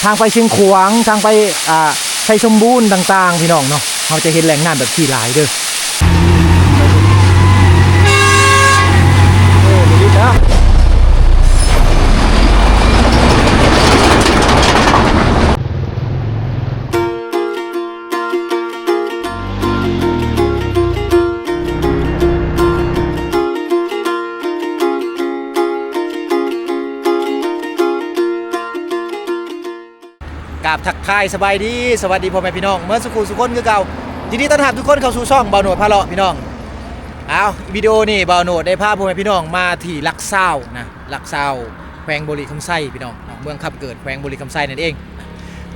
ທາງໄປຊຽງຂວາງ ທາງໄປ ອ່າ ໄຊສົມບູນຕ່າງໆ ພີ່ນ້ອງເນາະ ເຮົາຈະເຫັນແຫຼ່ງນ້ຳແບບນີ້ຫຼາຍເດີ້. ກາບທັກທາຍສະບາຍດີ ສະຫວັດດີພໍ່ແມ່ພີ່ນ້ອງເໝິດສູ່ຜູ້ສູ່ຄົນຄືເກົ່າ. ຍິນດີຕ້ອນຮັບທຸກຄົນເຂົ້າສູ່ຊ່ອງບ່າວໂນດພາເລາະພີ່ນ້ອງ. ເອົາ ວິດີໂອນີ້ບ່າວໂນດໄດ້ພາພໍ່ແມ່ພີ່ນ້ອງມາທີ່ຫຼັກຊາວນະ ຫຼັກຊາວ ແຂວງບໍລິຄຳໄຊພີ່ນ້ອງເນາະ ເມືອງຄຳເກີດ ແຂວງບໍລິຄຳໄຊນັ້ນເອງ.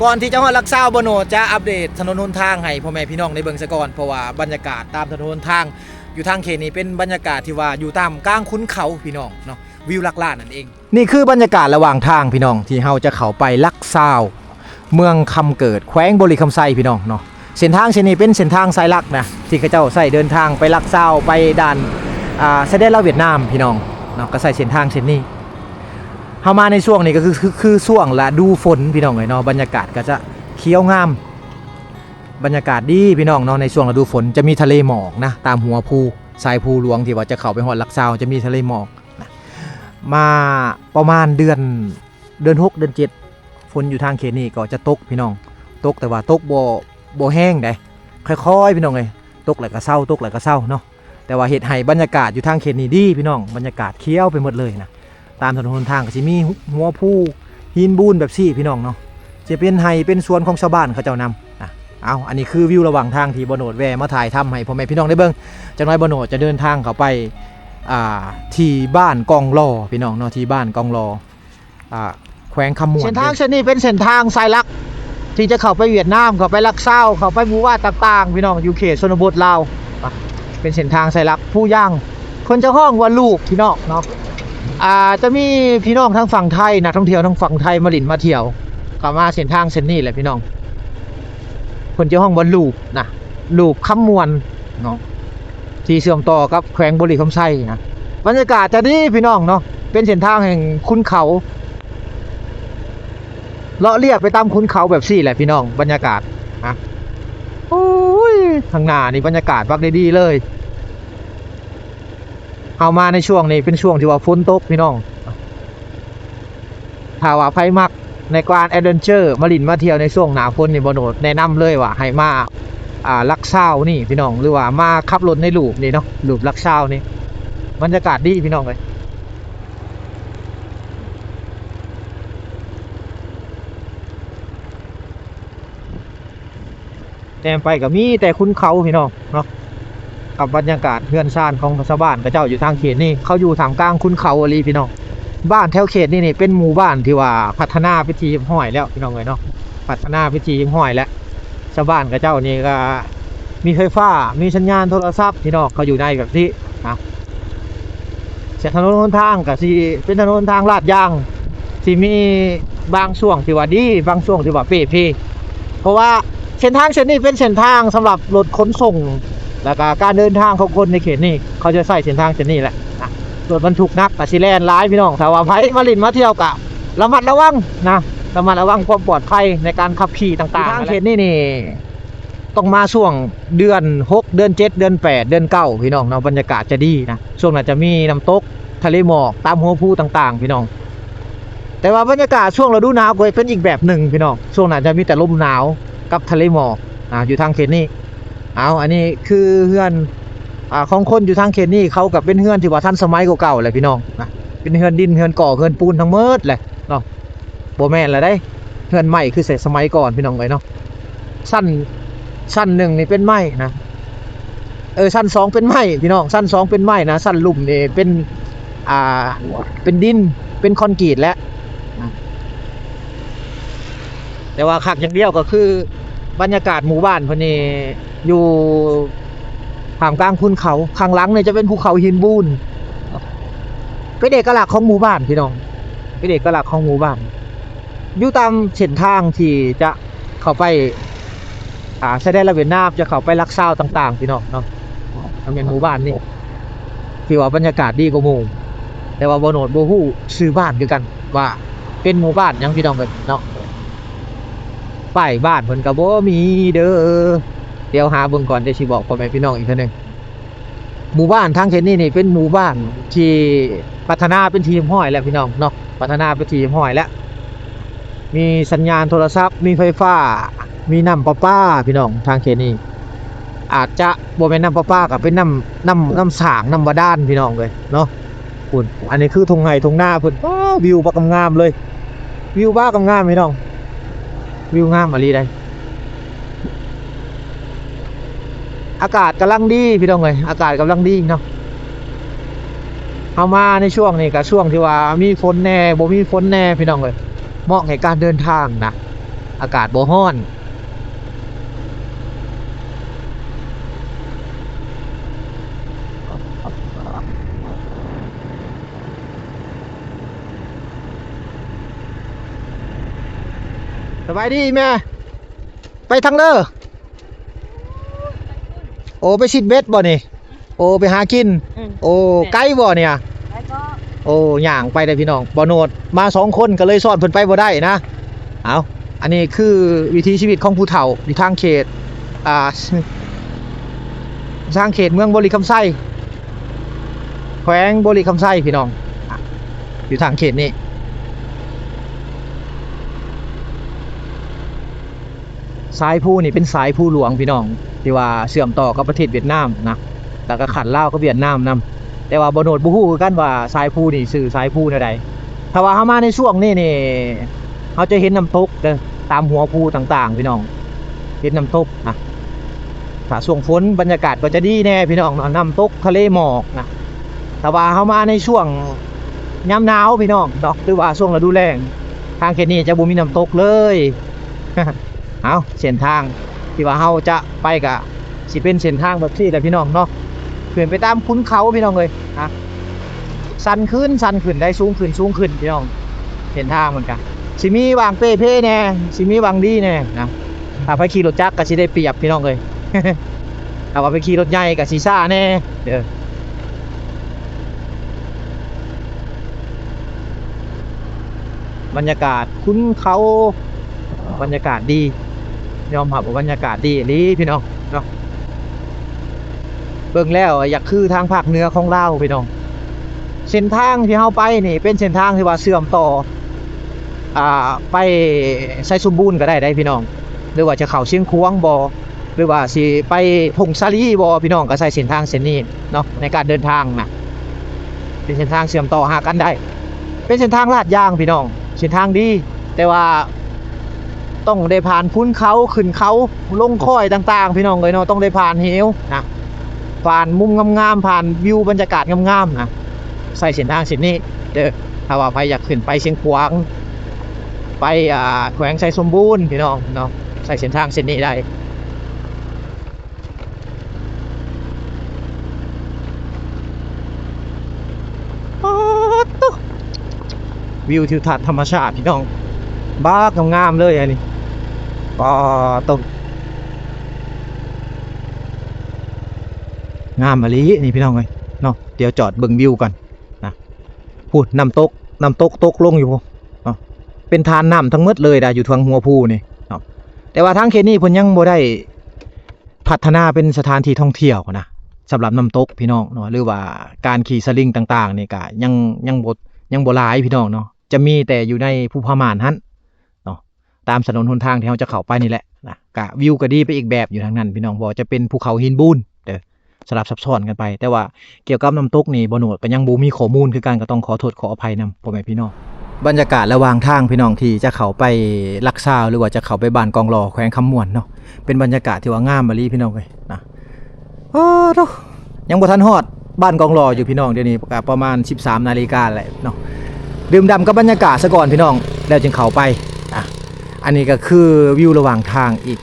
ກ່ອນທີ່ຈະຮອດຫຼັກຊາວ ບ່າວໂນດຈະອັບເດດຖະໜົນຫົນທາງໃຫ້ພໍ່ແມ່ພີ່ນ້ອງໄດ້ເບິ່ງສາກ່ອນ ເພາະວ່າບັນຍາກາດຕາມຖະໜົນຫົນທາງຢູ່ທາງເຂດນີ້ເປັນບັນຍາກາດທີ່ວ່າຢູ່ຕາມກາງຂຸນເຂົາພີ່ນ້ອງເນາະ ວິວຫຼັກລ້ານນັ້ນເອງ. ນີ້ຄືບັນຍາກາດລະຫວ່າງທາງພີ່ນ້ອງ ທີ່ເຮົາຈະເຂົ້າໄປຫຼັກຊາວ ເມືອງຄຳເກີດ ແຂວງບໍລິຄຳໄຊພີ່ນ້ອງເນາະ. ເສັ້ນທາງເສັ້ນນີ້ເປັນເສັ້ນທາງສາຍຫຼັກນະ ທີ່ເຂົາເຈົ້າໃຊ້ເດີນທາງໄປຫຼັກຊາວ ໄປດ່ານ ອ່າ ຊາຍແດນລາວຫວຽດນາມພີ່ນ້ອງເນາະ ກໍໃຊ້ເສັ້ນທາງເສັ້ນນີ້. ເຮົາມາໃນຊ່ວງນີ້ກໍຄື ຄື ຄືຊ່ວງລະດູຝົນພີ່ນ້ອງເອີຍເນາະ ບັນຍາກາດກໍຈະຂຽວງາມ ບັນຍາກາດດີພີ່ນ້ອງເນາະ. ໃນຊ່ວງລະດູຝົນຈະມີທະເລໝອກນະ ຕາມຫົວພູ ສາຍພູຫຼວງທີ່ວ່າຈະເຂົ້າໄປຮອດຫຼັກຊາວ ຈະມີທະເລໝອກນະ. ມາປະມານເດືອນ ເດືອນຫົກ ເດືອນເຈັດ ຝົນຢູ່ທາງເຂດນີ້ກໍຈະຕົກພີ່ນ້ອງ ຕົກ ແຕ່ວ່າຕົກບໍ່ ບໍ່ແຮງໃດ ຄ່ອຍໆ ພີ່ນ້ອງເອີຍ ຕົກແລ້ວກໍເຊົາ ຕົກແລ້ວກໍເຊົາເນາະ. ແຕ່ວ່າເຮັດໃຫ້ບັນຍາກາດຢູ່ທາງເຂດນີ້ດີພີ່ນ້ອງ ບັນຍາກາດຂຽວໄປໝົດເລີຍນະ. ຕາມຖະໜົນຫົນທາງກໍຊິມີຫົວພູ ຫີນບູນແບບຊີ້ພີ່ນ້ອງເນາະ ຈະເປັນໄຮ່ເປັນສວນຂອງຊາວບ້ານເຂົາເຈົ້ານຳນະ. ເອົາ ອັນນີ້ຄືວິວລະຫວ່າງທາງທີ່ບ່າວໂນດແວ່ມາຖ່າຍທຳໃຫ້ພໍ່ແມ່ພີ່ນ້ອງໄດ້ເບິ່ງ. ຈັກໜ້ອຍບ່າວໂນດຈະເດີນທາງເຂົ້າໄປ ອ່າ ທີ່ບ້ານກອງລໍພີ່ນ້ອງເນາະ ທີ່ບ້ານກອງລໍ ອ່າ ແຂວງຄຳມ່ວນ. ເສັ້ນທາງເສັ້ນນີ້ເປັນເສັ້ນທາງສາຍຫຼັກ ທີ່ຈະເຂົ້າໄປຫວຽດນາມ ເຂົ້າໄປຫຼັກຊາວ ເຂົ້າໄປໝູ່ບ້ານຕ່າງໆ ພີ່ນ້ອງ ຢູ່ເຂດຊົນນະບົດລາວ ເປັນເສັ້ນທາງສາຍຫຼັກ. ຜູ້ຍ່າງ ເພິ່ນຈະຮ້ອງວ່າລູບ ພີ່ນ້ອງເນາະ. ອ່າ ຈະມີພີ່ນ້ອງທາງຝັ່ງໄທ ນັກທ່ອງທ່ຽວທາງຝັ່ງໄທມາຫຼິ້ນມາທ່ຽວ ກໍມາເສັ້ນທາງເສັ້ນນີ້ແຫຼະພີ່ນ້ອງ. ເພິ່ນຈະຮ້ອງວ່າລູບນະ ລູບຄຳມ່ວນເນາະ ທີ່ເຊື່ອມຕໍ່ກັບແຂວງບໍລິຄຳໄຊນະ. ບັນຍາກາດຈະດີພີ່ນ້ອງເນາະ ເປັນເສັ້ນທາງແຫ່ງຂຸນເຂົາ ເລາະລຽບໄປຕາມຂຸນເຂົາແບບຊີ້ແຫຼະພີ່ນ້ອງ. ບັນຍາກາດນະ ໂອ້ຍ ທາງໜ້ານີ້ບັນຍາກາດບັກໄດ້ດີເລີຍ. ເຮົາມາໃນຊ່ວງນີ້ເປັນຊ່ວງທີ່ວ່າຝົນຕົກພີ່ນ້ອງ. ຖ້າວ່າໃຜມັກໃນການແອດເວັນເຈີ ມາຫຼິ້ນມາທ່ຽວໃນຊ່ວງໜ້າຝົນນີ້ ບ່າວໂນດແນະນຳເລີຍວ່າໃຫ້ມາ ອ່າ ຫຼັກຊາວນີ້ພີ່ນ້ອງ ຫຼືວ່າມາຂັບລົດໃນລູບນີ້ເນາະ ລູບຫຼັກຊາວນີ້ ບັນຍາກາດດີພີ່ນ້ອງເອີຍ. ແນມໄປກໍມີແຕ່ຂຸນເຂົາພີ່ນ້ອງເນາະ ກັບບັນຍາກາດເຮືອນຊານຂອງຊາວບ້ານເຂົາເຈົ້າຢູ່ທາງເຂດນີ້ ເຂົາຢູ່ທ່າມກາງຂຸນເຂົາອີ່ຫຼີພີ່ນ້ອງ. ບ້ານແຖວເຂດນີ້ນີ້ເປັນໝູ່ບ້ານທີ່ວ່າພັດທະນາເປັນທີ່ຮຽບຮ້ອຍແລ້ວພີ່ນ້ອງເອີຍເນາະ ພັດທະນາເປັນທີ່ຮຽບຮ້ອຍແລ້ວ. ຊາວບ້ານເຂົາເຈົ້ານີ້ກໍມີໄຟຟ້າ ມີສັນຍານໂທລະສັບພີ່ນ້ອງ ເຂົາຢູ່ໃນແບບນີ້ນະ. ເສັ້ນຖະໜົນຫົນທາງກໍຊິເປັນຖະໜົນທາງລາດຢາງ ຊິມີບາງຊ່ວງທີ່ວ່າດີ ບາງຊ່ວງທີ່ວ່າເປ່ເພ ເພາະວ່າເສັ້ນທາງເສັ້ນນີ້ເປັນເສັ້ນທາງສຳລັບລົດຂົນສົ່ງ ແລ້ວກໍການເດີນທາງຂອງຄົນໃນເຂດນີ້ ເຂົາຈະໃຊ້ເສັ້ນທາງເສັ້ນນີ້ແຫຼະນະ. ລົດບັນທຸກໜັກກໍຊິແລ່ນຫຼາຍພີ່ນ້ອງ. ຖ້າວ່າໃຜມາຫຼິ້ນມາທ່ຽວກໍລະມັດລະວັງນະ ລະມັດລະວັງຄວາມປອດໄພໃນການຂັບຂີ່ຕ່າງໆ. ທາງເຂດນີ້ນີ້ ຕ້ອງມາຊ່ວງເດືອນຫົກ ເດືອນເຈັດ ເດືອນແປດ ເດືອນເກົ້າ ພີ່ນ້ອງເນາະ ບັນຍາກາດຈະດີນະ. ຊ່ວງນັ້ນຈະມີນ້ຳຕົກ ທະເລໝອກ ຕາມຫົວພູຕ່າງໆ ພີ່ນ້ອງ. ແຕ່ວ່າບັນຍາກາດຊ່ວງລະດູໜາວກໍເປັນອີກແບບໜຶ່ງພີ່ນ້ອງ ຊ່ວງນັ້ນຈະມີແຕ່ລົມໜາວກັບທະເລໝອກ ອ່າ ຢູ່ທາງເຂດນີ້. ເອົາ ອັນນີ້ຄືເຮືອນ ອ່າ ຂອງຄົນຢູ່ທາງເຂດນີ້ ເຂົາກໍເປັນເຮືອນທີ່ວ່າທັນສະໄໝກວ່າເກົ່າແຫຼະພີ່ນ້ອງນະ ເປັນເຮືອນດິນ ເຮືອນກໍ່ ເຮືອນປູນທັງໝົດແຫຼະເນາະ. ບໍ່ແມ່ນລະເດ້ ເຮືອນໄມ້ຄືແຕ່ສະໄໝກ່ອນພີ່ນ້ອງເອີຍເນາະ. ຊັ້ນ ຊັ້ນໜຶ່ງນີ້ເປັນໄມ້ນະ ເອີ ຊັ້ນສອງເປັນໄມ້ພີ່ນ້ອງ ຊັ້ນສອງເປັນໄມ້ນະ ຊັ້ນລຸ່ມນີ້ເປັນ ອ່າ ເປັນດິນ ເປັນຄອນກຣີດແຫຼະ. ແຕ່ວ່າຄັກຢ່າງດຽວກໍຄືບັນຍາກາດໝູ່ບ້ານເພິ່ນນີ້ຢູ່ທ່າມກາງຂຸນເຂົາ ຂ້າງຫຼັງນີ້ຈະເປັນພູເຂົາຫີນບູນ ເປັນເອກະລັກຂອງໝູ່ບ້ານພີ່ນ້ອງ ເປັນເອກະລັກຂອງໝູ່ບ້ານ. ຢູ່ຕາມເສັ້ນທາງທີ່ຈະເຂົ້າໄປ ອ່າ ຊາຍແດນລາວຫວຽດນາມ ຈະເຂົ້າໄປຫຼັກຊາວຕ່າງໆ ພີ່ນ້ອງເນາະ. ມັນແມ່ນໝູ່ບ້ານນີ້ ທີ່ວ່າບັນຍາກາດດີກວ່າໝູ່ ແຕ່ວ່າບໍ່ໂນດບໍ່ຮູ້ຊື່ບ້ານຄືກັນ ວ່າເປັນໝູ່ບ້ານຫຍັງ ພີ່ນ້ອງເອີຍເນາະ. ປ້າຍບ້ານເພິ່ນກໍບໍ່ມີເດີ. ດຽວຫາເບິ່ງກ່ອນ ດຽວຊິບອກພໍ່ແມ່ພີ່ນ້ອງອີກເທື່ອໜຶ່ງ. ໝູ່ບ້ານທາງເຂດນີ້ນີ້ເປັນໝູ່ບ້ານທີ່ພັດທະນາເປັນທີ່ຮຽບຮ້ອຍແລ້ວພີ່ນ້ອງເນາະ, ພັດທະນາເປັນທີ່ຮຽບຮ້ອຍແລ້ວ. ມີສັນຍານໂທລະສັບ, ມີໄຟຟ້າ, ມີນ້ຳປະປາພີ່ນ້ອງ. ທາງເຂດນີ້ອາດຈະບໍ່ແມ່ນນ້ຳປະປາ ກໍເປັນນ້ຳ ນ້ຳ ນ້ຳສ້າງ ນ້ຳບາດານພີ່ນ້ອງເອີຍເນາະ. ພຸ້ນ ອັນນີ້ຄືທົ່ງໄຮ່ທົ່ງນາເພິ່ນ. ວ້າ ວິວບັກງາມໆເລີຍ, ວິວບັກງາມໆພີ່ນ້ອງ, ວິວງາມອີ່ຫຼີໃດ໋. ອາກາດກຳລັງດີພີ່ນ້ອງເອີຍ, ອາກາດກຳລັງດີເນາະ. ເຮົາມາໃນຊ່ວງນີ້ກໍຊ່ວງທີ່ວ່າມີຝົນແດ່ ບໍ່ມີຝົນແດ່ພີ່ນ້ອງເອີຍ, ເໝາະແກ່ການເດີນທາງນະ, ອາກາດບໍ່ຮ້ອນ. ສະບາຍດີແມ່. ໄປທາງເດີ. ໂອ້ ໄປຊິດເບັດບໍ່ນີ້? ໂອ້ ໄປຫາກິນ. ອືມ. ໂອ້ ແມ່ນ. ໄກບໍ່ນີ້? ໄກກໍ. ໂອ້ ຍ່າງໄປເດີພີ່ນ້ອງ. ບ່າວໂນດມາສອງຄົນ ກໍເລີຍຊ້ອນເພິ່ນໄປບໍ່ໄດ້ນະ. ເອົາ ອັນນີ້ຄືວິຖີຊີວິດຂອງຜູ້ເຖົ້າຢູ່ທາງເຂດ ອ່າ ທາງເຂດເມືອງບໍລິຄຳໄຊ ແຂວງບໍລິຄຳໄຊພີ່ນ້ອງ, ຢູ່ທາງເຂດນີ້. ສາຍພູນີ້ເປັນສາຍພູຫຼວງພີ່ນ້ອງ ທີ່ວ່າເຊື່ອມຕໍ່ກັບປະເທດຫວຽດນາມນະ, ແລ້ວກໍຂັ້ນລາວກັບຫວຽດນາມນຳ. ແຕ່ວ່າບ່າວໂນດບໍ່ຮູ້ຄືກັນວ່າສາຍພູນີ້ຊື່ສາຍພູແນວໃດ. ຖ້າວ່າເຮົາມາໃນຊ່ວງນີ້ນີ້ ເຮົາຈະເຫັນນ້ຳຕົກເດີ ຕາມຫົວພູຕ່າງໆ ພີ່ນ້ອງ, ເຫັນນ້ຳຕົກນະ. ຖ້າຊ່ວງຝົນບັນຍາກາດກໍຈະດີແດ່ພີ່ນ້ອງເນາະ, ນ້ຳຕົກທະເລໝອກນະ. ຖ້າວ່າເຮົາມາໃນຊ່ວງຍາມໜາວພີ່ນ້ອງເນາະ ຫຼືວ່າຊ່ວງລະດູແລ້ງ ທາງເຂດນີ້ຈະບໍ່ມີນ້ຳຕົກເລີຍ. ເອົາ ເສັ້ນທາງທີ່ວ່າເຮົາຈະໄປກະຊິເປັນເສັ້ນທາງແບບນີ້ແຫຼະພີ່ນ້ອງເນາະ, ຂຶ້ນໄປຕາມຂຸນເຂົາພີ່ນ້ອງເອີຍນະ. ຊັນຂຶ້ນຊັນຂຶ້ນໄດ້ ສູງຂຶ້ນສູງຂຶ້ນພີ່ນ້ອງ. ເສັ້ນທາງມັນກະຊິມີຫວ່າງເປ່ເພແດ່ ຊິມີຫວ່າງດີແດ່ນະ. ຖ້າໃຜຂີ່ລົດຈັກກໍຊິໄດ້ປຽບພີ່ນ້ອງເອີຍ, ຖ້າວ່າໄປຂີ່ລົດໃຫຍ່ກໍຊິຊ້າແດ່ເດີ. ບັນຍາກາດຂຸນເຂົາ ບັນຍາກາດດີ, ຍອມຮັບວ່າບັນຍາກາດດີອີ່ຫຼີພີ່ນ້ອງເນາະ. ເບິ່ງແລ້ວຢາກຄືທາງພາກເໜືອຂອງລາວພີ່ນ້ອງ. ເສັ້ນທາງທີ່ເຮົາໄປນີ້ເປັນເສັ້ນທາງທີ່ວ່າເຊື່ອມຕໍ່ ອ່າ ໄປໄຊສົມບູນກໍໄດ້ເດ້ພີ່ນ້ອງ, ຫຼືວ່າຈະເຂົ້າຊຽງຂວາງບໍ ຫຼືວ່າຊິໄປຜົ້ງສາລີບໍ ພີ່ນ້ອງກໍໃຊ້ເສັ້ນທາງເສັ້ນນີ້ເນາະ ໃນການເດີນທາງນະ. ເປັນເສັ້ນທາງເຊື່ອມຕໍ່ຫາກັນໄດ້, ເປັນເສັ້ນທາງລາດຢາງພີ່ນ້ອງ, ເສັ້ນທາງດີ ແຕ່ວ່າຕ້ອງໄດ້ຜ່ານຂຸນເຂົາ ຂຶ້ນເຂົາ ລົງຄ້ອຍຕ່າງໆ ພີ່ນ້ອງເອີຍເນາະ, ຕ້ອງໄດ້ຜ່ານເຫວນະ, ຜ່ານມຸມງາມໆ ຜ່ານວິວບັນຍາກາດງາມໆນະ. ໃຊ້ເສັ້ນທາງເສັ້ນນີ້ເດີ ຖ້າວ່າໃຜຢາກຂຶ້ນໄປຊຽງຂວາງ ໄປ ອ່າ ແຂວງໄຊສົມບູນ ພີ່ນ້ອງເນາະ, ໃຊ້ເສັ້ນທາງເສັ້ນນີ້ໄດ້. ປາດໂທ້ ວິວທິວທັດທຳມະຊາດພີ່ນ້ອງ, ບັກງາມໆເລີຍອັນນີ້. ປາດໂທ້ ງາມອີ່ຫຼີນີ້ພີ່ນ້ອງເອີຍເນາະ. ດຽວຈອດເບິ່ງວິວກ່ອນນະ. ພຸ້ນ ນ້ຳຕົກ ນ້ຳຕົກຕົກລົງຢູ່ພຸ້ນເນາະ, ເປັນທານນ້ຳທັງໝົດເລີຍນະ ຢູ່ທາງຫົວພູນີ້ເນາະ. ແຕ່ວ່າທາງເຂດນີ້ເພິ່ນຍັງບໍ່ໄດ້ພັດທະນາເປັນສະຖານທີ່ທ່ອງທ່ຽວນະ ສຳລັບນ້ຳຕົກພີ່ນ້ອງເນາະ, ຫຼືວ່າການຂີ່ສະລິງຕ່າງໆນີ້ກະຍັງ ຍັງບໍ່ ຍັງບໍ່ຫຼາຍພີ່ນ້ອງເນາະ, ຈະມີແຕ່ຢູ່ໃນພູຜາມ່ານຫັ້ນ ເນາະ, ຕາມຖະໜົນຫົນທາງທີ່ເຮົາຈະເຂົ້າໄປນີ້ແຫຼະນະ. ກະວິວກະດີໄປອີກແບບຢູ່ທາງນັ້ນພີ່ນ້ອງ, ບໍ່ວ່າຈະເປັນພູເຂົາຫີນບູນເດີ ສະຫຼັບຊັບຊ້ອນກັນໄປ. ແຕ່ວ່າກ່ຽວກັບນ້ຳຕົກນີ້ ບ່າວໂນດກະຍັງບໍ່ມີຂໍ້ມູນຄືກັນ, ກະຕ້ອງຂໍໂທດຂໍອະໄພນຳພໍ່ແມ່ພີ່ນ້ອງ. ບັນຍາກາດລະຫວ່າງທາງພີ່ນ້ອງ ທີ່ຈະເຂົ້າໄປຫຼັກຊາວ ຫຼືວ່າຈະເຂົ້າໄປບ້ານກອງຫຼໍ່ ແຂວງຄຳມ່ວນເນາະ, ເປັນບັນຍາກາດທີ່ວ່າງາມອີ່ຫຼີພີ່ນ້ອງເອີຍນະ. ໂອ້ໂທ້ ຍັງບໍ່ທັນຮອດບ້ານກອງຫຼໍ່ຢູ່ພີ່ນ້ອງ, ດຽວນີ້ກະປະມານສິບສາມນາລິກາແລ້ວເນາະ. ດື່ມດ່ຳກັບບັນຍາກາດສາກ່ອນພີ່ນ້ອງ ແລ້ວຈຶ່ງເຂົ້າໄປ. ອ່ະ ອັນນີ້ກະຄືວິວລະຫວ່າງທາງອີກ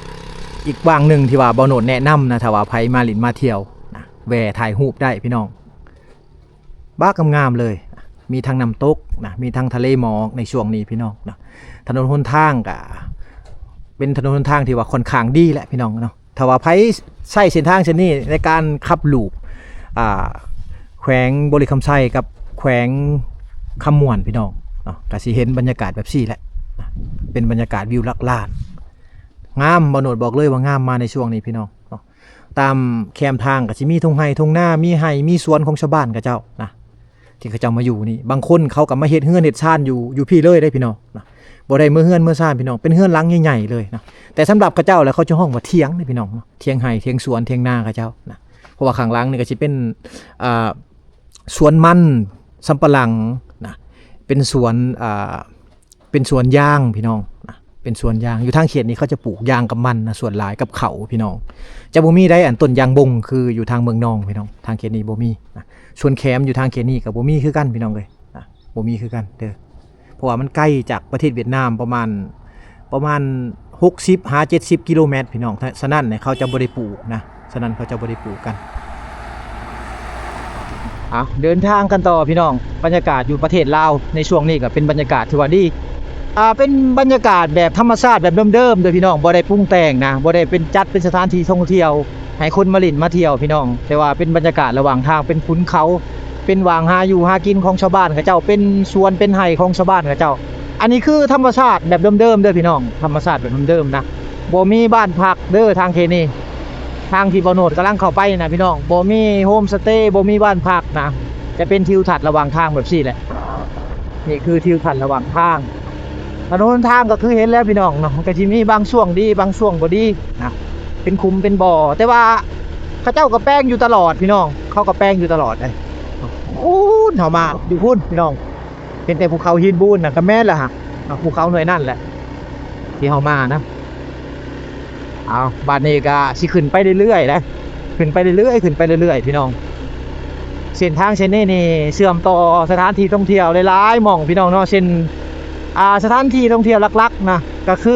ອີກຫວ່າງໜຶ່ງທີ່ວ່າບ່າວໂນດແນະນຳນະ, ຖ້າວ່າໃຜມາຫຼິ້ນມາທ່ຽວນະ ແວ່ຖ່າຍຮູບໄດ້ພີ່ນ້ອງ. ບັກງາມໆເລີຍ, ມີທັງນ້ຳຕົກນະ ມີທັງທະເລໝອກໃນຊ່ວງນີ້ພີ່ນ້ອງນະ. ຖະໜົນຫົນທາງກະເປັນຖະໜົນຫົນທາງທີ່ວ່າຂ້ອນຂ້າງດີແຫຼະພີ່ນ້ອງເນາະ. ຖ້າວ່າໃຜໃຊ້ເສັ້ນທາງເສັ້ນນີ້ໃນການຂັບລູບ ອ່າ ແຂວງບໍລິຄຳໄຊກັບແຂວງຄຳມ່ວນພີ່ນ້ອງເນາະ, ກະຊິເຫັນບັນຍາກາດແບບຊີ້ແຫຼະ, ເປັນບັນຍາກາດວິວຫຼັກລ້ານ. ງາມ ບ່າວໂນດບອກເລີຍວ່າງາມມາໃນຊ່ວງນີ້ພີ່ນ້ອງເນາະ. ຕາມແຄມທາງກໍຊິມີທົ່ງໄຮ່ທົ່ງນາ ມີໄຮ່ມີສວນຂອງຊາວບ້ານເຂົາເຈົ້ານະ ທີ່ເຂົາເຈົ້າມາຢູ່ນີ້. ບາງຄົນເຂົາກໍມາເຮັດເຮືອນເຮັດຊານຢູ່ ຢູ່ພີ້ເລີຍເດ້ພີ່ນ້ອງນະ. ບໍ່ໄດ້ເມືອເຮືອນເມືອຊານພີ່ນ້ອງ ເປັນເຮືອນຫຼັງໃຫຍ່ໆເລີຍນະ. ແຕ່ສຳລັບເຂົາເຈົ້າແລ້ວ ເຂົາຈະຮ້ອງວ່າຖຽງເດ້ພີ່ນ້ອງເນາະ ຖຽງໄຮ່ຖຽງສວນຖຽງນາເຂົາເຈົ້ານະ. ເພາະວ່າຂ້າງຫຼັງນີ້ກໍຊິເປັນ ອ່າ ສວນມັນສຳປະຫຼັງນະ ເປັນສວນ ອ່າ ເປັນສວນຢາງພີ່ນ້ອງນະ ເປັນສວນຢາງ. ຢູ່ທາງເຂດນີ້ເຂົາຈະປູກຢາງກັບມັນນະ ສ່ວນຫຼາຍກັບເຂົ້າພີ່ນ້ອງ. ຈະບໍ່ມີໃດອັນຕົ້ນຢາງບົງຄືຢູ່ທາງເມືອງນອງພີ່ນ້ອງ ທາງເຂດນີ້ບໍ່ມີນະ. ສວນແຂມຢູ່ທາງເຂດນີ້ກໍບໍ່ມີຄືກັນພີ່ນ້ອງເອີຍນະ ບໍ່ມີຄືກັນເດີ. ເພາະວ່າມັນໄກຈາກປະເທດຫວຽດນາມປະມານ ປະມານຫົກສິບຫາເຈັດສິບກິໂລແມັດພີ່ນ້ອງ. ສະນັ້ນເຂົາຈະບໍ່ໄດ້ປູກນະ ສະນັ້ນເຂົາຈະບໍ່ໄດ້ປູກກັນ. ເອົາ ເດີນທາງກັນຕໍ່ພີ່ນ້ອງ. ບັນຍາກາດຢູ່ປະເທດລາວໃນຊ່ວງນີ້ກໍເປັນບັນຍາກາດທີ່ວ່າດີ ອ່າ ເປັນບັນຍາກາດແບບທຳມະຊາດແບບເດີມໆເດີພີ່ນ້ອງ ບໍ່ໄດ້ປຸງແຕ່ງນະ ບໍ່ໄດ້ເປັນ ຈັດເປັນສະຖານທີ່ທ່ອງທ່ຽວໃຫ້ຄົນມາຫຼິ້ນມາທ່ຽວພີ່ນ້ອງ. ແຕ່ວ່າເປັນບັນຍາກາດລະຫວ່າງທາງ ເປັນຂຸນເຂົາ ເປັນຫວ່າງຫາຢູ່ຫາກິນຂອງຊາວບ້ານເຂົາເຈົ້າ ເປັນສວນເປັນໄຮ່ຂອງຊາວບ້ານເຂົາເຈົ້າ. ອັນນີ້ຄືທຳມະຊາດແບບເດີມໆເດີພີ່ນ້ອງ ທຳມະຊາດແບບເດີມໆນະ. ບໍ່ມີບ້ານພັກເດີທາງເຂດນີ້ ທາງທີ່ບ່າວໂນດກຳລັງເຂົ້າໄປນະພີ່ນ້ອງ ບໍ່ມີໂຮມສະເຕ ບໍ່ມີບ້ານພັກນະ. ຈະເປັນທິວທັດລະຫວ່າງທາງແບບຊີ້ແຫຼະ. ນີ້ຄືທິວທັດລະຫວ່າງທາງ ຖະໜົນຫົນທາງກໍຄືເຫັນແລ້ວພີ່ນ້ອງເນາະ ມັນກໍຊິມີບາງຊ່ວງດີບາງຊ່ວງບໍ່ດີນະ ເປັນຂຸມເປັນບໍ່ ແຕ່ວ່າເຂົາເຈົ້າກໍແປງຢູ່ຕະຫຼອດພີ່ນ້ອງ ເຂົາກໍແປງຢູ່ຕະຫຼອດເດ້. ໂອ້ ເຮົາມາຢູ່ພຸ້ນພີ່ນ້ອງ ເຫັນແຕ່ພູເຂົາຫີນບູນນະ ກໍແມ່ນລະຫະ ເນາະ ພູເຂົາໜ່ວຍນັ້ນແຫຼະທີ່ເຮົາມານະ. ເອົາ ບາດນີ້ກໍຊິຂຶ້ນໄປເລື້ອຍໆເດ້ ຂຶ້ນໄປເລື້ອຍໆ ຂຶ້ນໄປເລື້ອຍໆ ພີ່ນ້ອງ. ເສັ້ນທາງເສັ້ນນີ້ນີ້ເຊື່ອມຕໍ່ສະຖານທີ່ທ່ອງທ່ຽວຫຼາຍໆໝ່ອງພີ່ນ້ອງເນາະ ເຊັ່ນ ອ່າ ສະຖານທີ່ທ່ອງທ່ຽວຫຼັກໆນະ ກໍຄື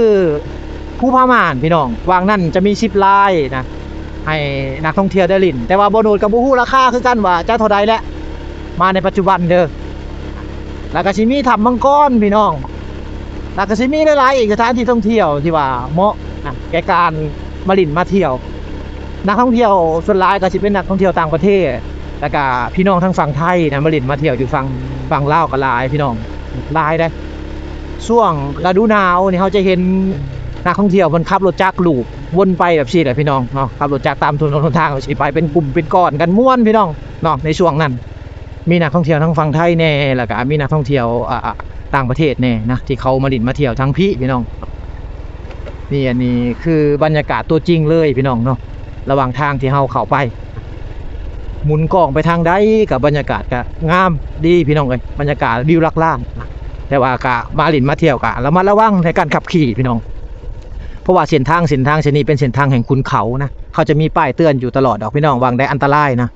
ພູຜາມ່ານພີ່ນ້ອງ. ຫວ່າງນັ້ນຈະມີຊິບລາຍນະ ໃຫ້ນັກທ່ອງທ່ຽວໄດ້ຫຼິ້ນ ແຕ່ວ່າບ່າວໂນດກໍບໍ່ຮູ້ລາຄາຄືກັນວ່າຈະເທົ່າໃດແຫຼະ ມາໃນປັດຈຸບັນເດີ. ແລ້ວກໍຊິມີຖ້ຳມັງກອນພີ່ນ້ອງ ແລ້ວກໍຊິມີຫຼາຍໆອີກສະຖານທີ່ທ່ອງທ່ຽວທີ່ວ່າເໝາະນະ ແກ່ການມາຫຼິ້ນມາທ່ຽວ. ນັກທ່ອງທ່ຽວສ່ວນຫຼາຍກໍຊິເປັນນັກທ່ອງທ່ຽວຕ່າງປະເທດ ແລ້ວກໍພີ່ນ້ອງທາງຝັ່ງໄທນະ ມາຫຼິ້ນມາທ່ຽວຢູ່ຝັ່ງ ຝັ່ງລາວກໍຫຼາຍພີ່ນ້ອງ ຫຼາຍເດ້. ຊ່ວງລະດູໜາວນີ້ເຮົາຈະເຫັນນັກທ່ອງທ່ຽວເພິ່ນຂັບລົດຈັກລູບວົນໄປແບບຊີ້ແຫຼະພີ່ນ້ອງເນາະ ຂັບລົດຈັກຕາມຖະໜົນຫົນທາງ ຊິໄປເປັນກຸ່ມເປັນກ້ອນກັນມ່ວນພີ່ນ້ອງເນາະ. ໃນຊ່ວງນັ້ນ ມີນັກທ່ອງທ່ຽວທາງຝັ່ງໄທແດ່ ແລ້ວກະມີນັກທ່ອງທ່ຽວ ອ່າ ຕ່າງປະເທດແດ່ນະ ທີ່ເຂົາມາຫຼິ້ນມາທ່ຽວທາງພີ້ພີ່ນ້ອງ. ນີ້ ອັນນີ້ຄືບັນຍາກາດຕົວຈິງເລີຍພີ່ນ້ອງເນາະ ລະຫວ່າງທາງທີ່ເຮົາເຂົ້າໄປ ໝູນກ້ອງໄປທາງໃດກໍບັນຍາກາດກໍງາມດີພີ່ນ້ອງເອີຍ ບັນຍາກາດວິວຫຼັກລ້ານ. ແຕ່ວ່າກໍມາຫຼິ້ນມາທ່ຽວກໍລະມັດລະວັງໃນການຂັບຂີ່ພີ່ນ້ອງ ເພາະວ່າເສັ້ນທາງ ເສັ້ນທາງເສັ້ນນີ້ເປັນເສັ້ນທາງແຫ່ງຂຸນເຂົານະ ເຂົາຈະມີປ້າຍເຕືອນຢູ່ຕະຫຼອດດອກພີ່ນ້ອງ ວ່າງໃດອັນຕະລາຍນະ.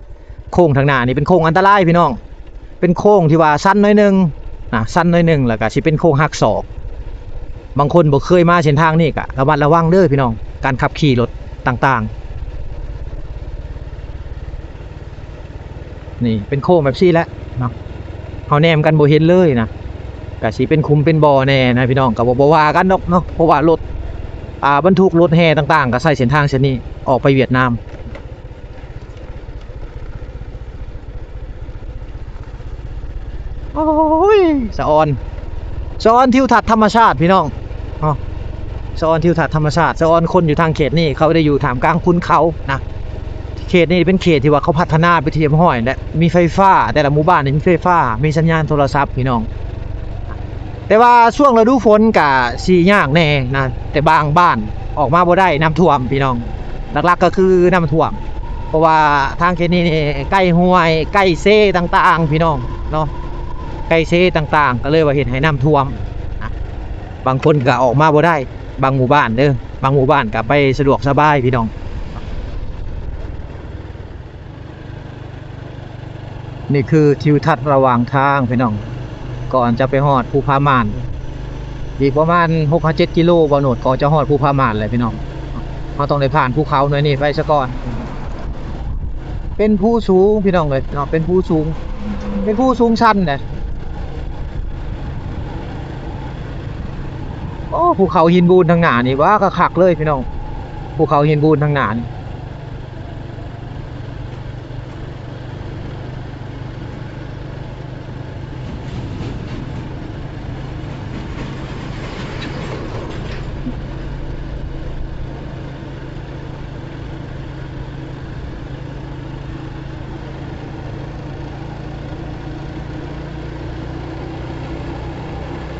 ໂຄ້ງທາງໜ້ານີ້ເປັນໂຄ້ງອັນຕະລາຍພີ່ນ້ອງ ເປັນໂຄ້ງທີ່ວ່າຊັນໜ້ອຍໜຶ່ງນະ ຊັນໜ້ອຍໜຶ່ງ ແລ້ວກະຊິເປັນໂຄ້ງຫັກສອກ. ບາງຄົນບໍ່ເຄີຍມາເສັ້ນທາງນີ້ກະລະມັດລະວັງເດີພີ່ນ້ອງ ການຂັບຂີ່ລົດຕ່າງໆ. ນີ້ເປັນໂຄ້ງແບບຊີ້ແຫຼະເນາະ ເຮົາແນມກັນບໍ່ເຫັນເລີຍນະ ກະຊິເປັນຂຸມເປັນບໍ່ແດ່ນະພີ່ນ້ອງ ກະບໍ່ ບໍ່ວ່າກັນດອກເນາະ ເພາະວ່າລົດ ອ່າ ບັນທຸກລົດແຮ່ຕ່າງໆ ກະໃຊ້ເສັ້ນທາງເສັ້ນນີ້ອອກໄປຫວຽດນາມ. ໂອ້ຍ ສະອອນ ສະອອນທິວທັດທຳມະຊາດພີ່ນ້ອງເນາະ ສະອອນທິວທັດທຳມະຊາດ ສະອອນຄົນຢູ່ທາງເຂດນີ້ ເຂົາໄດ້ຢູ່ທ່າມກາງຂຸນເຂົານະ. ເຂດນີ້ເປັນເຂດທີ່ວ່າເຂົາພັດທະນາເປັນທີ່ຮຽບຮ້ອຍແລ້ວ ມີໄຟຟ້າ ແຕ່ລະໝູ່ບ້ານນີ້ມີໄຟຟ້າ ມີສັນຍານໂທລະສັບພີ່ນ້ອງ. ແຕ່ວ່າຊ່ວງລະດູຝົນກະຊິຍາກແດ່ນະ ແຕ່ບາງບ້ານອອກມາບໍ່ໄດ້ ນ້ຳຖ້ວມພີ່ນ້ອງ ຫຼັກໆກໍຄືນ້ຳຖ້ວມ ເພາະວ່າທາງເຂດນີ້ນີ້ໃກ້ຫ້ວຍ ໃກ້ເຊຕ່າງໆພີ່ນ້ອງເນາະ ໃກ້ເຊຕ່າງໆ ກໍເລີຍວ່າເຮັດໃຫ້ນ້ຳຖ້ວມນະ. ບາງຄົນກໍອອກມາບໍ່ໄດ້ ບາງໝູ່ບ້ານເດີ ບາງໝູ່ບ້ານກໍໄປສະດວກສະບາຍພີ່ນ້ອງ. ນີ້ຄືທິວທັດລະຫວ່າງທາງພີ່ນ້ອງ ກ່ອນຈະໄປຮອດພູຜາມ່ານ ອີກປະມານຫົກຫາເຈັດກິໂລ ບ່າວໂນດກໍຈະຮອດພູຜາມ່ານແລ້ວພີ່ນ້ອງ. ເຮົາຕ້ອງໄດ້ຜ່ານພູເຂົາໜ່ວຍນີ້ໄປສາກ່ອນ. ເປັນພູສູງພີ່ນ້ອງເອີຍເນາະ ເປັນພູສູງ ເປັນພູສູງຊັນເດ້. ໂອ້ ພູເຂົາຫີນບູນທາງໜ້ານີ້ ວ້າ ຄັກໆເລີຍພີ່ນ້ອງ ພູເຂົາຫີນບູນທາງໜ້ານີ້.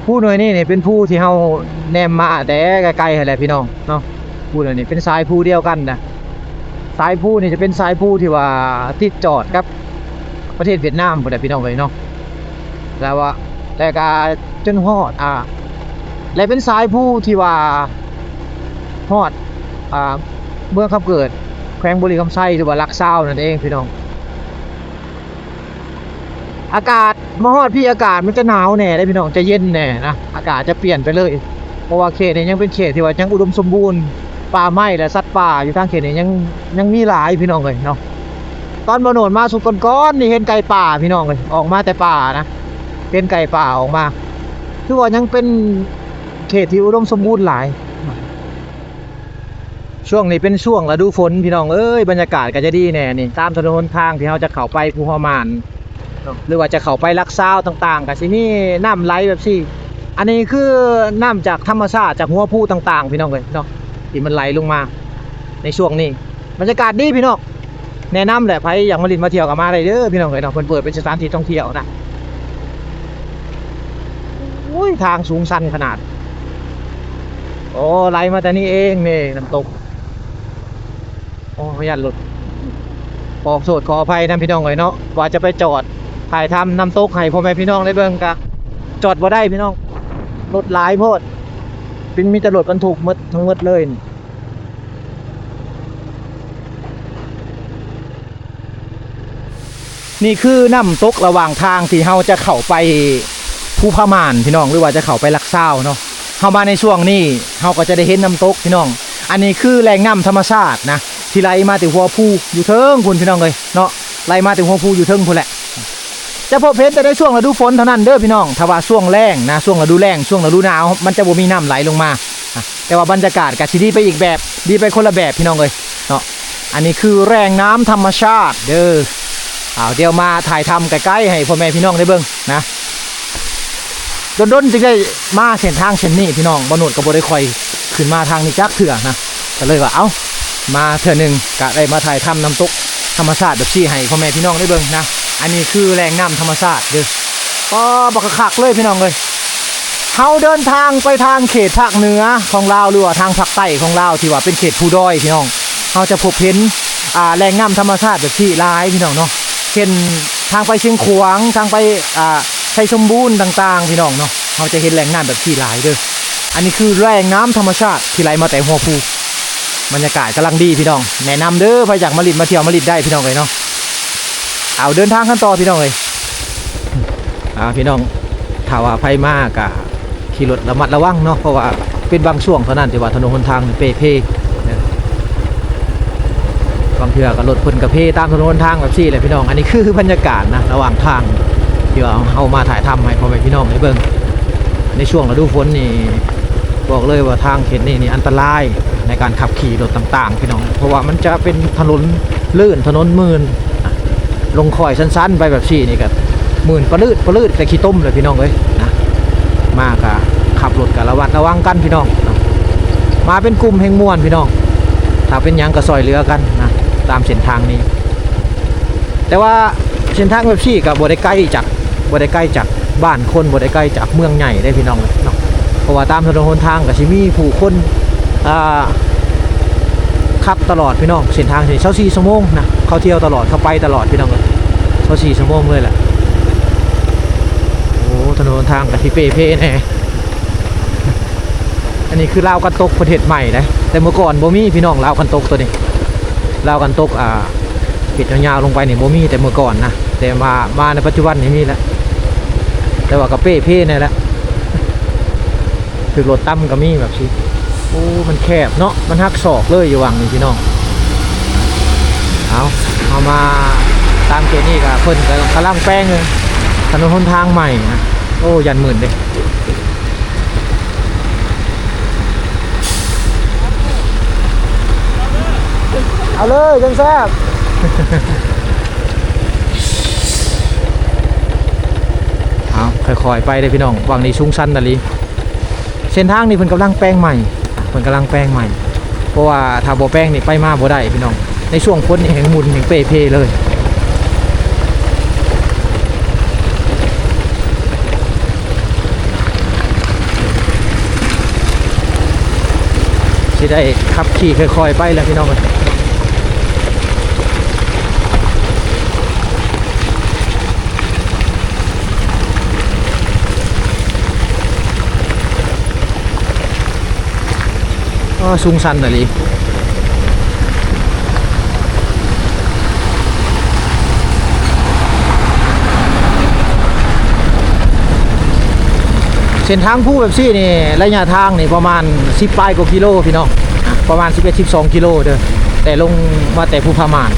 ພູໜ່ວຍນີ້ນີ້ເປັນພູທີ່ເຮົາແນມມາແຕ່ໄກໆຫັ້ນແຫຼະພີ່ນ້ອງເນາະ. ພູໜ່ວຍນີ້ເປັນສາຍພູດຽວກັນນະ. ສາຍພູນີ້ຈະເປັນສາຍພູທີ່ວ່າຕິດຈອດກັບປະເທດຫວຽດນາມພຸ້ນແຫຼະພີ່ນ້ອງເອີຍເນາະ. ແລ້ວວ່າ ແລ້ວກະຈົນຮອດ ອ່າ ແລະເປັນສາຍພູທີ່ວ່າຮອດ ອ່າ ເມືອງຄຳເກີດ ແຂວງບໍລິຄຳໄຊ ຫຼືວ່າຫຼັກຊາວນັ້ນເອງພີ່ນ້ອງ. ອາກາດ ມາຮອດພີ້ອາກາດມັນຈະໜາວແດ່ເດ້ພີ່ນ້ອງ ຈະເຢັນແດ່ນະ ອາກາດຈະປ່ຽນໄປເລີຍ. ເພາະວ່າເຂດນີ້ຍັງເປັນເຂດທີ່ວ່າຍັງອຸດົມສົມບູນ ປ່າໄມ້ ແລະ ສັດປ່າຢູ່ທາງເຂດນີ້ຍັງ ຍັງມີຫຼາຍພີ່ນ້ອງເອີຍເນາະ. ຕອນບ່າວໂນດມາຊຸດກ່ອນໆນີ້ເຫັນໄກ່ປ່າພີ່ນ້ອງເອີຍ ອອກມາແຕ່ປ່ານະ ເຫັນໄກ່ປ່າອອກມາ ຖືວ່າຍັງເປັນເຂດທີ່ອຸດົມສົມບູນຫຼາຍ. ຊ່ວງນີ້ເປັນຊ່ວງລະດູຝົນພີ່ນ້ອງເອີຍ ບັນຍາກາດກໍຈະດີແດ່ນີ້ ຕາມຖະໜົນຫົນທາງທີ່ເຮົາຈະເຂົ້າໄປພູຮອມານ ຫຼືວ່າຈະເຂົ້າໄປຫຼັກຊາວຕ່າງໆ ກໍຊິມີນ້ຳໄຫຼແບບຊີ້. ອັນນີ້ຄືນ້ຳຈາກທຳມະຊາດ ຈາກຫົວພູຕ່າງໆ ພີ່ນ້ອງເອີຍເນາະ ທີ່ມັນໄຫຼລົງມາໃນຊ່ວງນີ້ ບັນຍາກາດດີພີ່ນ້ອງ. ແນະນຳແຫຼະ ໃຜຢາກມາຫຼິ້ນມາທ່ຽວກໍມາໄດ້ເດີພີ່ນ້ອງເອີຍເນາະ ເພິ່ນເປີດເປັນສະຖານທີ່ທ່ອງທ່ຽວນະ. ໂອ້ຍ ທາງສູງຊັນຂະໜາດ. ໂອ້ ໄຫຼມາແຕ່ນີ້ເອງນີ້ ນ້ຳຕົກ. ໂອ້ ຂໍອະນຸຍາດລົດ ຂໍໂທດຂໍອະໄພນຳພີ່ນ້ອງເອີຍເນາະ ວ່າຈະໄປຈອດຖ່າຍທຳນ້ຳຕົກໃຫ້ພໍ່ແມ່ພີ່ນ້ອງໄດ້ເບິ່ງ ກະຈອດບໍ່ໄດ້ພີ່ນ້ອງ ລົດຫຼາຍໂພດ ເປັນ ມີແຕ່ລົດບັນທຸກໝົດ ທັງໝົດເລີຍ. ນີ້ຄືນ້ຳຕົກລະຫວ່າງທາງທີ່ເຮົາຈະເຂົ້າໄປພູຜາມ່ານພີ່ນ້ອງ ຫຼືວ່າຈະເຂົ້າໄປຫຼັກຊາວເນາະ. ເຮົາມາໃນຊ່ວງນີ້ ເຮົາກໍຈະໄດ້ເຫັນນ້ຳຕົກພີ່ນ້ອງ. ອັນນີ້ຄືແຫຼ່ງນ້ຳທຳມະຊາດນະ ທີ່ໄຫຼມາແຕ່ຫົວພູຢູ່ເທິງພຸ້ນພີ່ນ້ອງເອີຍເນາະ ໄຫຼມາແຕ່ຫົວພູຢູ່ເທິງພຸ້ນແຫຼະ. ຈະພົບເຫັນແຕ່ໃນຊ່ວງລະດູຝົນເທົ່ານັ້ນເດີພີ່ນ້ອງ. ຖ້າວ່າຊ່ວງແລ້ງນະ ຊ່ວງລະດູແລ້ງ ຊ່ວງລະດູໜາວ ມັນຈະບໍ່ມີນ້ຳໄຫຼລົງມາ. ແຕ່ວ່າບັນຍາກາດກະຊິດີໄປອີກແບບ ດີໄປຄົນລະແບບພີ່ນ້ອງເອີຍເນາະ. ອັນນີ້ຄືແຫຼ່ງນ້ຳທຳມະຊາດເດີ. ເອົາ ດຽວມາຖ່າຍທຳໃກ້ໆໃຫ້ພໍ່ແມ່ພີ່ນ້ອງໄດ້ເບິ່ງນະ. ດົນໆຈຶ່ງໄດ້ມາເສັ້ນທາງເສັ້ນນີ້ພີ່ນ້ອງ ບ່າວໂນດກໍບໍ່ໄດ້ຄ່ອຍຂຶ້ນມາທາງນີ້ຈັກເທື່ອນະ ກໍເລີຍວ່າ ເອົ້າ ມາເທື່ອໜຶ່ງກະໄດ້ມາຖ່າຍທຳນ້ຳຕົກທຳມະຊາດແບບຊີ້ໃຫ້ພໍ່ແມ່ພີ່ນ້ອງໄດ້ເບິ່ງນະ. ອັນນີ້ຄືແຫຼ່ງນ້ຳທຳມະຊາດເດີ. ປາ ບັກຄັກໆເລີຍພີ່ນ້ອງເອີຍ. ເຮົາເດີນທາງໄປທາງເຂດພາກເໜືອຂອງລາວ ຫຼືວ່າທາງພາກໃຕ້ຂອງລາວ ທີ່ວ່າເປັນເຂດພູດອຍພີ່ນ້ອງ ເຮົາຈະພົບເຫັນ ອ່າ ແຫຼ່ງນ້ຳທຳມະຊາດແບບນີ້ຫຼາຍພີ່ນ້ອງເນາະ ເຊັ່ນ ທາງໄປຊຽງຂວາງ ທາງໄປ ອ່າ ໄຊສົມບູນຕ່າງໆ ພີ່ນ້ອງເນາະ ເຮົາຈະເຫັນແຫຼ່ງນ້ຳແບບນີ້ຫຼາຍເດີ. ອັນນີ້ຄືແຫຼ່ງນ້ຳທຳມະຊາດທີ່ໄຫຼມາແຕ່ຫົວພູ. ບັນຍາກາດກຳລັງດີພີ່ນ້ອງ ແນະນຳເດີ ໃຜຢາກມາຫຼິ້ນມາທ່ຽວມາຫຼິ້ນໄດ້ພີ່ນ້ອງເອີຍເນາະ. ເອົາ ເດີນທາງກັນຕໍ່ພີ່ນ້ອງເອີຍ. ອ່າ ພີ່ນ້ອງ ຖ້າວ່າໃຜມາກະຂີ່ລົດລະມັດລະວັງເນາະ ເພາະວ່າເປັນບາງຊ່ວງເທົ່ານັ້ນທີ່ວ່າຖະໜົນຫົນທາງເປ່ເພ ບາງເທື່ອກໍລົດເພິ່ນກໍເພຕາມຖະໜົນຫົນທາງແບບຊີ້ແຫຼະພີ່ນ້ອງ. ອັນນີ້ຄືບັນຍາກາດນະ ລະຫວ່າງທາງທີ່ວ່າເຮົາມາຖ່າຍທຳໃຫ້ພໍ່ແມ່ພີ່ນ້ອງໄດ້ເບິ່ງ. ໃນຊ່ວງລະດູຝົນນີ້ ບອກເລີຍວ່າທາງເຂດນີ້ນີ້ອັນຕະລາຍໃນການຂັບຂີ່ລົດຕ່າງໆ ພີ່ນ້ອງ ເພາະວ່າມັນຈະເປັນຖະໜົນລື່ນ ຖະໜົນມື່ນ ລົງຄ້ອຍຊັນໆໄປແບບຊີ້ນີ້ກໍມື່ນປະລືດປະລືດ ແຕ່ຂີ້ຕົມແຫຼະພີ່ນ້ອງເອີຍນະ. ມາກໍຂັບລົດກໍລະມັດລະວັງກັນພີ່ນ້ອງ. ມາເປັນກຸ່ມແຮ່ງມ່ວນພີ່ນ້ອງ ຖ້າເປັນຫຍັງກໍຊ່ອຍເຫຼືອກັນນະ ຕາມເສັ້ນທາງນີ້. ແຕ່ວ່າເສັ້ນທາງແບບຊີ້ກໍບໍ່ໄດ້ໄກຈາກ ບໍ່ໄດ້ໄກຈາກບ້ານຄົນ ບໍ່ໄດ້ໄກຈາກເມືອງໃຫຍ່ເດ້ພີ່ນ້ອງເອີຍເນາະ ເພາະວ່າຕາມຖະໜົນຫົນທາງກໍຊິມີຜູ້ຄົນ ອ່າ ຂັບຕະຫຼອດພີ່ນ້ອງ. ເສັ້ນທາງນີ້ຊາວສີ່ຊົ່ວໂມງນະ ເຂົາທ່ຽວຕະຫຼອດ ເຂົາໄປຕະຫຼອດພີ່ນ້ອງເອີຍ ຊາວສີ່ຊົ່ວໂມງເລີຍແຫຼະ. ໂອ້ ຖະໜົນຫົນທາງກໍຊິເປ່ເພແດ່. ອັນນີ້ຄືລາວກັນຕົກເພິ່ນເຮັດໃໝ່ເດ້ ແຕ່ເມື່ອກ່ອນບໍ່ມີພີ່ນ້ອງ ລາວກັນຕົກໂຕນີ້ ລາວກັນຕົກ ອ່າ ເຮັດຍາວໆລົງໄປນີ້ບໍ່ມີແຕ່ເມື່ອກ່ອນນະ ແຕ່ວ່າມາໃນປັດຈຸບັນນີ້ມີແລ້ວ ແຕ່ວ່າກໍເປ່ເພແດ່ແຫຼະ ຖືກລົດຕຳກໍມີແບບຊີ້. ໂອ້ ມັນແຄບເນາະ ມັນຫັກສອກເລີຍຢູ່ຫວ່າງນີ້ພີ່ນ້ອງ. ເອົາ ເຮົາມາຕາມເຂດນີ້ກໍເພິ່ນກໍກຳລັງແປງຖະໜົນຫົນທາງໃໝ່ນະ. ໂອ້ ຢ້ານມື່ນເດ້. ເອົາເລີຍ ຈັ່ງແຊບ. ເອົາ ຄ່ອຍໆໄປເດີພີ່ນ້ອງ ຫວ່າງນີ້ສູງຊັນອີ່ຫຼີ. ເສັ້ນທາງນີ້ເພິ່ນກຳລັງແປງໃໝ່ ເພິ່ນກຳລັງແປງໃໝ່ ເພາະວ່າຖ້າບໍ່ແປງນີ້ໄປມາບໍ່ໄດ້ພີ່ນ້ອງ. ໃນຊ່ວງຝົນນີ້ແຮ່ງໝຸ່ນແຮ່ງເປ່ເພເລີຍ. ຊິໄດ້ຂັບຂີ່ຄ່ອຍໆໄປແຫຼະພີ່ນ້ອງເອີຍ. ອໍ ສູງຊັນອີ່ຫຼີ. ເສັ້ນທາງພູແບບຊີ້ນີ້ ໄລຍະທາງນີ້ປະມານສິບປາຍກວ່າກິໂລພີ່ນ້ອງ, ປະມານສິບເອັດ ສິບສອງກິໂລເດີ. ແຕ່ລົງມາແຕ່ພູຜາມ່ານ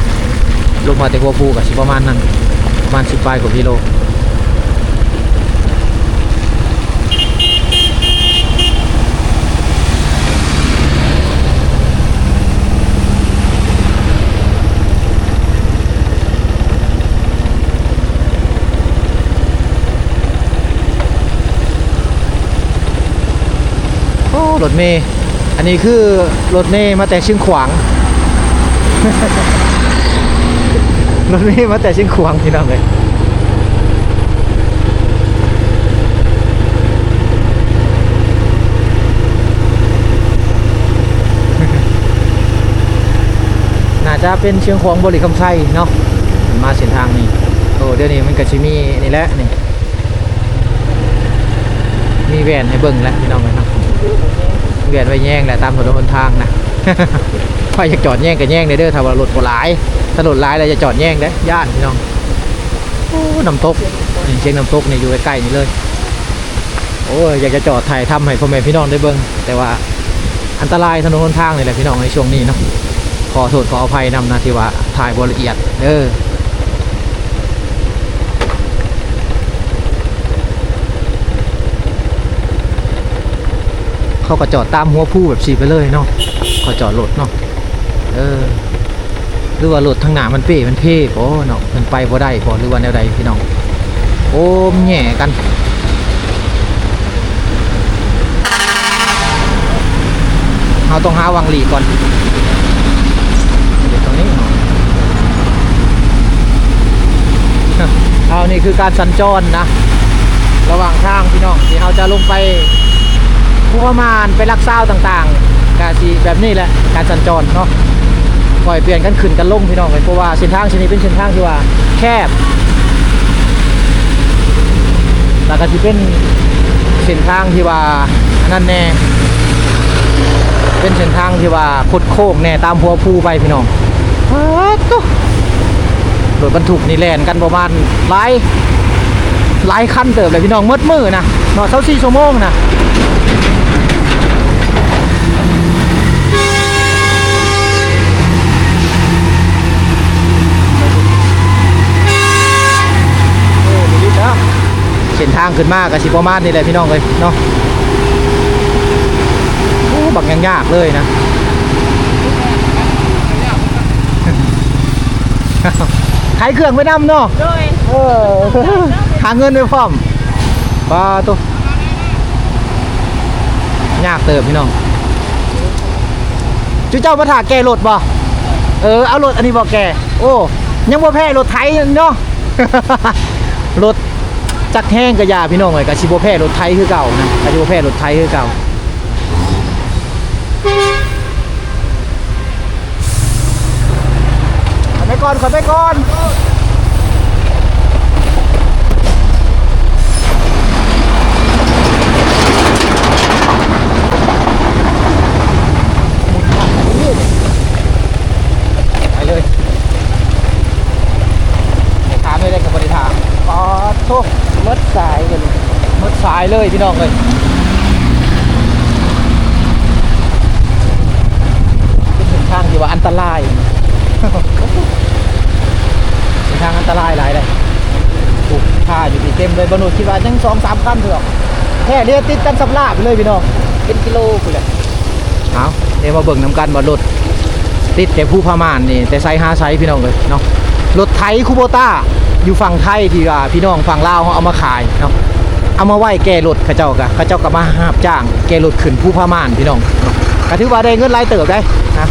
ລົງມາແຕ່ຫົວພູກໍຊິປະມານນັ້ນ ປະມານສິບປາຍກວ່າກິໂລ. ໂອ້ ລົດເມ ອັນນີ້ຄືລົດເມມາແຕ່ຊຽງຂວາງ ລົດເມມາແຕ່ຊຽງຂວາງ ພີ່ນ້ອງເອີຍ. ໜ້າຈະເປັນຊຽງຂວາງ ບໍລິຄຳໄຊເນາະ ມາເສັ້ນທາງນີ້. ໂອ້ ດຽວນີ້ມັນກໍຊິມີນີ້ແຫຼະນີ້ ມີແວ່ນໃຫ້ເບິ່ງແຫຼະພີ່ນ້ອງເອີຍເນາະ, ແວ່ນໄວ້ແຍງແຫຼະຕາມຖະໜົນຫົນທາງນະ. ໃຜຢາກຈອດແຍງກໍແຍງໄດ້ເດີ ຖ້າວ່າລົດບໍ່ຫຼາຍ, ຖ້າລົດຫຼາຍແລ້ວຢ່າຈອດແຍງເດ້ ຢ້ານພີ່ນ້ອງ. ໂອ້ ນ້ຳຕົກ ນີ້ ຊຽງນ້ຳຕົກນີ້ຢູ່ໃກ້ໆນີ້ເລີຍ. ໂອ້ຍ ຢາກຈະຈອດຖ່າຍທຳໃຫ້ພໍ່ແມ່ພີ່ນ້ອງໄດ້ເບິ່ງ ແຕ່ວ່າອັນຕະລາຍຖະໜົນຫົນທາງນີ້ແຫຼະພີ່ນ້ອງ ໃນຊ່ວງນີ້ເນາະ. ຂໍໂທດຂໍອະໄພນຳນະ ທີ່ວ່າຖ່າຍບໍ່ລະອຽດເດີ. ເຂົາກໍຈອດຕາມຫົວພູແບບຊີ້ໄປເລີຍເນາະ ເຂົາຈອດລົດເນາະ. ເອີ ຫຼືວ່າລົດທາງໜ້າມັນເປ້ມັນເພບໍເນາະ ມັນໄປບໍ່ໄດ້ບໍ ຫຼືວ່າແນວໃດພີ່ນ້ອງ. ໂອ້ ມັນແຫຍ່ກັນ. ເຮົາຕ້ອງຫາຫວ່າງຫຼີກກ່ອນ ເຮັດຕອນນີ້ເນາະ. ເອົາ ນີ້ຄືການສັນຈອນນະ ລະຫວ່າງທາງພີ່ນ້ອງ ທີ່ເຮົາຈະລົງໄປພູຜາມ່ານ ໄປຫຼັກຊາວຕ່າງໆ ກະຊິແບບນີ້ແຫຼະ ການສັນຈອນເນາະ. ຄ່ອຍປ່ຽນກັນຂຶ້ນກັນລົງພີ່ນ້ອງເອີຍ ເພາະວ່າເສັ້ນທາງເສັ້ນນີ້ເປັນເສັ້ນທາງທີ່ວ່າແຄບ ແລ້ວກໍຊິເປັນເສັ້ນທາງທີ່ວ່າອັນນັ້ນແດ່ ເປັນເສັ້ນທາງທີ່ວ່າຄົດໂຄ້ງແດ່ຕາມຫົວພູໄປພີ່ນ້ອງ. ປາດໂທ້ ລົດບັນທຸກນີ້ແລ່ນກັນປະມານຫຼາຍ ຫຼາຍຄັນເຕີບແຫຼະພີ່ນ້ອງ ໝົດມື້ນະເນາະ ຊາວສີ່ຊົ່ວໂມງນະ. ເອີ ເສັ້ນທາງຂຶ້ນມາກໍຊິປະມານນີ້ແຫຼະພີ່ນ້ອງເອີຍເນາະ. ໂອ້ ບັກຍາກໆເລີຍນະ. ຂາຍເຄື່ອງໄປນຳເນາະ. ໂດຍ ເອີ ຫາເງິນໄປພ້ອມ. ປາໂຕ ຍາກເຕີບພີ່ນ້ອງ. ຈຸເຈົ້າມາຖ້າແກ່ລົດບໍ່? ເອີ ເອົາລົດອັນນີ້ບໍ່ແກ່. ໂອ້ ຍັງບໍ່ແພ້ລົດໄຖເນາະ. ລົດຈັກແຮງກະຢ່າພີ່ນ້ອງເອີຍ ກະຊິບໍ່ແພ້ລົດໄຖຄືເກົ່ານະ ກະຊິບໍ່ແພ້ລົດໄຖຄືເກົ່າ. ໄປກ່ອນ ຂ້ອຍໄປກ່ອນ. ໄປເລີຍ ຖາມໄດ້ ໄດ້ກໍບໍ່ໄດ້ຖາມ. ປາດໂທ້ ໝົດສາຍເລີຍ ໝົດສາຍເລີຍພີ່ນ້ອງເອີຍ. ເປັນເສັ້ນທາງທີ່ວ່າອັນຕະລາຍ ເສັ້ນທາງອັນຕະລາຍຫຼາຍເດ້. ໂອ້ ຖ້າຢູ່ນີ້ເຕັມເລີຍ ບໍ່ໜູດຄິດວ່າຍັງສອງສາມຄັນເທື່ອ ແທ້ເຫຼືອຕິດກັນສັບລາບໄປເລີຍພີ່ນ້ອງ ເປັນກິໂລພຸ້ນແຫຼະ. ເອົາ ດຽວມາເບິ່ງນຳກັນວ່າລົດຕິດແຕ່ພູຜາມ່ານນີ້ ແຕ່ໃສຫາໃສພີ່ນ້ອງເອີຍເນາະ. ລົດໄຖຄູໂບຕ້າຢູ່ຝັ່ງໄທ ທີ່ວ່າພີ່ນ້ອງຝັ່ງລາວເຮົາເອົາມາຂາຍເນາະ ເອົາມາໄວ້ແກ່ລົດ ເຂົາເຈົ້າກະ ເຂົາເຈົ້າກະມາຮັບຈ້າງແກ່ລົດຂຶ້ນພູຜາມ່ານພີ່ນ້ອງເນາະ. ກະຖືວ່າໄດ້ເງິນຫຼາຍເຕີບໄດ໋ນະ.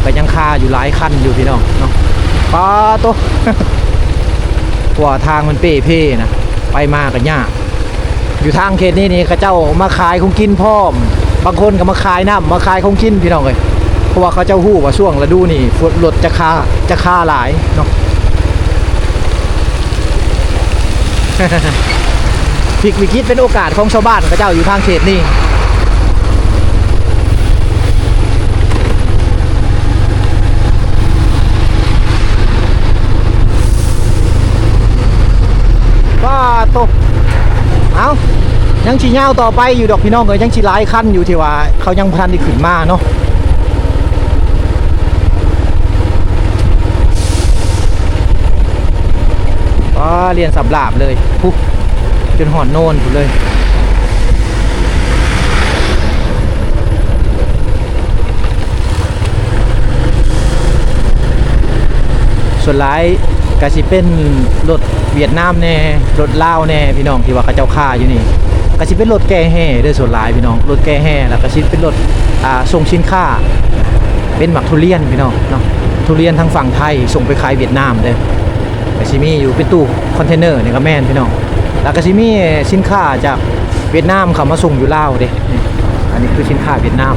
ກໍຍັງຄາຢູ່ຫຼາຍຄັນຢູ່ພີ່ນ້ອງເນາະ. ປາໂຕ ເພາະວ່າທາງມັນເປ່ເພນະ ໄປມາກໍຍາກ. ຢູ່ທາງເຂດນີ້ນີ້ ເຂົາເຈົ້າມາຂາຍຂອງກິນພ້ອມ, ບາງຄົນກໍມາຂາຍນ້ຳ ມາຂາຍຂອງກິນ ພີ່ນ້ອງເອີຍ. ເພາະວ່າເຂົາເຈົ້າຮູ້ວ່າຊ່ວງລະດູນີ້ ລົດຈະຄາ ຈະຄາຫຼາຍເນາະ. ພລິກວິກິດເປັນໂອກາດຂອງຊາວບ້ານເຂົາເຈົ້າຢູ່ທາງເຂດນີ້. ປາໂຕ ເອົ້າ ຍັງຊິຍາວຕໍ່ໄປຢູ່ດອກ ພີ່ນ້ອງເອີຍ, ຍັງຊິຫຼາຍຄັນຢູ່ທີ່ວ່າເຂົາຍັງບໍ່ທັນໄດ້ຂຶ້ນມາເນາະ. ປາ ລຽນສຳລາບເລີຍ ພຸ້ນ ຈົນຮອດໂນນພຸ້ນເລີຍ. ສ່ວນຫຼາຍກະຊິເປັນລົດຫວຽດນາມແດ່ ລົດລາວແດ່ ພີ່ນ້ອງ ທີ່ວ່າເຂົາເຈົ້າຄາຢູ່ນີ້ ກະຊິເປັນລົດແກ່ແຮ່ເດີ້ ສ່ວນຫຼາຍ ພີ່ນ້ອງ. ລົດແກ່ແຮ່ ແລ້ວກະຊິເປັນລົດ ອ່າ ສົ່ງສິນຄ້າ ເປັນໝາກທຸລຽນ ພີ່ນ້ອງເນາະ, ທຸລຽນທາງຝັ່ງໄທສົ່ງໄປຂາຍຫວຽດນາມເດີ້. ກະຊິມີຢູ່ເປັນຕູ້ຄອນເທນເນີນີ້ກໍແມ່ນ ພີ່ນ້ອງ, ແລ້ວກະຊິມີສິນຄ້າຈາກຫວຽດນາມເຂົ້າມາສົ່ງຢູ່ລາວເດ້. ນີ້ ອັນນີ້ຄືສິນຄ້າຫວຽດນາມ.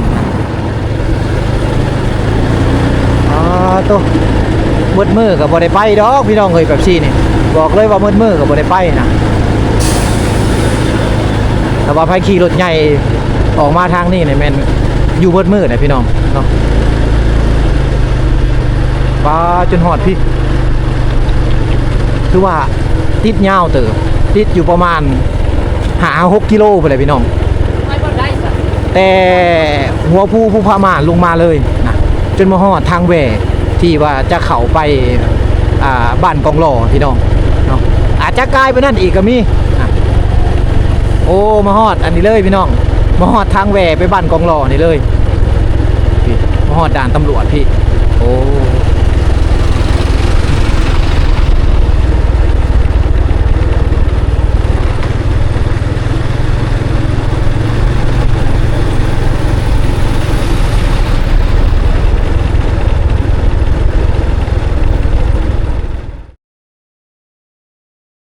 ອາໂຕ ໝົດມື້ກໍບໍ່ໄດ້ໄປດອກ ພີ່ນ້ອງເອີຍ, ແປັບຊີນີ້ ບອກເລີຍວ່າໝົດມື້ກໍບໍ່ໄດ້ໄປນະ. ແຕ່ວ່າໃຜຂີ່ລົດໃຫຍ່ອອກມາທາງນີ້ນີ້ແມ່ນຢູ່ໝົດມື້ແຫຼະ ພີ່ນ້ອງເນາະ. ປາ ຈົນຮອດພີ້ ຖືວ່າຕິດຍາວເຕີບ, ຕິດຢູ່ປະມານຫ້າຫົກກິໂລພຸ້ນແຫຼະ ພີ່ນ້ອງ. ແຕ່ຫົວພູພູຜາມ່ານລົງມາເລີຍນະ ຈົນມາຮອດທາງແຫວ່ທີ່ວ່າຈະເຂົ້າໄປ ອ່າ ບ້ານກອງຫຼໍ່ ພີ່ນ້ອງເນາະ, ອາດຈະກາຍໄປນັ້ນອີກກໍມີນະ. ໂອ້ ມາຮອດອັນນີ້ເລີຍ ພີ່ນ້ອງ, ມາຮອດທາງແຫວ່ໄປບ້ານກອງຫຼໍ່ນີ້ເລີຍ. ນີ້ ມາຮອດດ່ານຕຳຫຼວດພີ້. ໂອ້